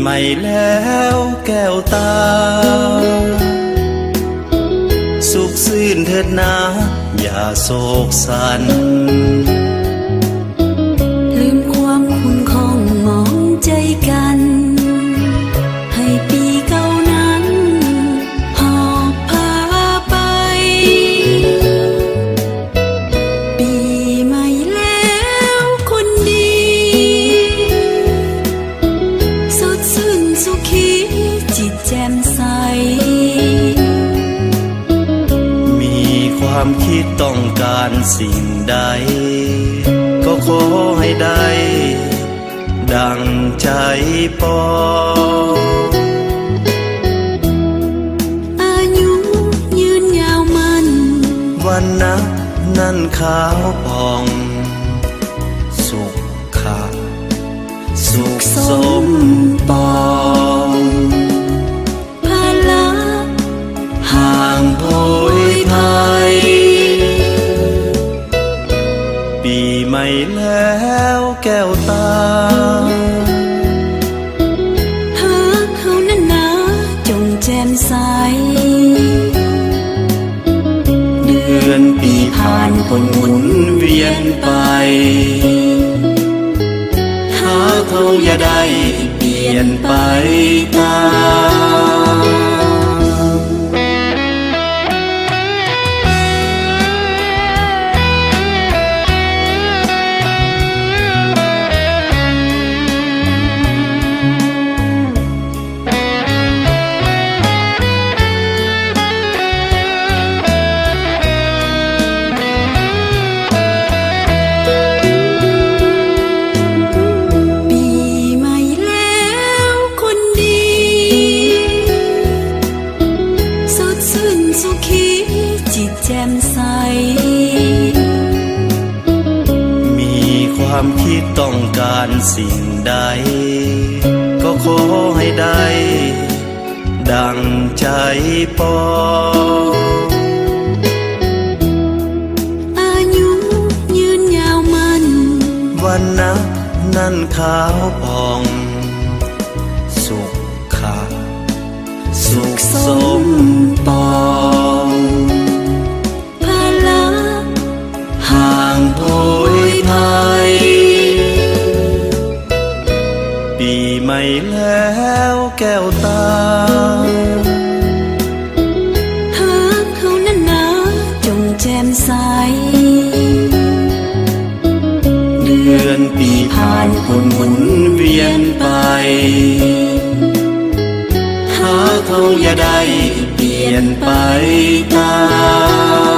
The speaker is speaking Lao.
ໃໝ່ແລ້ວແກ້ວຕາ ສຸກຊື່ນເທີດນາ ຢ່າໂສກສັນ ລືມຄວາມຂຸ້ນຂ້ອງໝອງໃຈກັນ ໃຫ້ປີເກົ່ານັ້ນ ຫອບພາໄປ ປີໃໝ່ແລ້ວຄົນດີ ສົດຊື່ນສຸຂີຈິດແຈ່ມໃສ ມີຄວາມຄິດຕ້ອງການສິ່ງໃດ ກໍຂໍໃຫ້ໄດ້ ດັ່ງໃຈປອງ ອາຍຸຍືນຍາວໝັ້ນ ວັນນະນັ້ນຂາວຜ່ອງ ສຸຂະສຸກສົມປອງ ພາລະຫ່າງໂພຍໄພ ປີໃໝ່ແລ້ວແກ້ວຕາ ຫາກເຮົານັ້ນນາຈົ່ງແຈ່ມໃສ ເດືອນປີຜ່ານພົ້ນໝູນວຽນໄປ ຫາກເຮົາຢ່າໄດ້ປ່ຽນໄປຕາມ ປີໃໝ່ແລ້ວຄົນດີ ສົດຊື່ນສຸຂີຈິດແຈ່ມໃສ ມີຄວາມຄິດຕ້ອງການສິ່ງໃດ ກໍຂໍໃຫ້ໄດ້ ດັ່ງໃຈປອງ ອາຍຸຍືນຍາວໝັ້ນ ວັນນະນັ້ນຂາວຜ່ອງ ສຸຂະສຸກສົມປອງ ພາລະຫ່າງໂພຍໄພ ປີໃໝ່ແລ້ວແກ້ວຕາ ຫາກເຮົານັ້ນນາຈົ່ງແຈ່ມໃສ ເດືອນປີຜ່ານພົ້ນໝູນວຽນໄປ ຫາກເຮົາຢ່າໄດ້ປ່ຽນໄປຕາ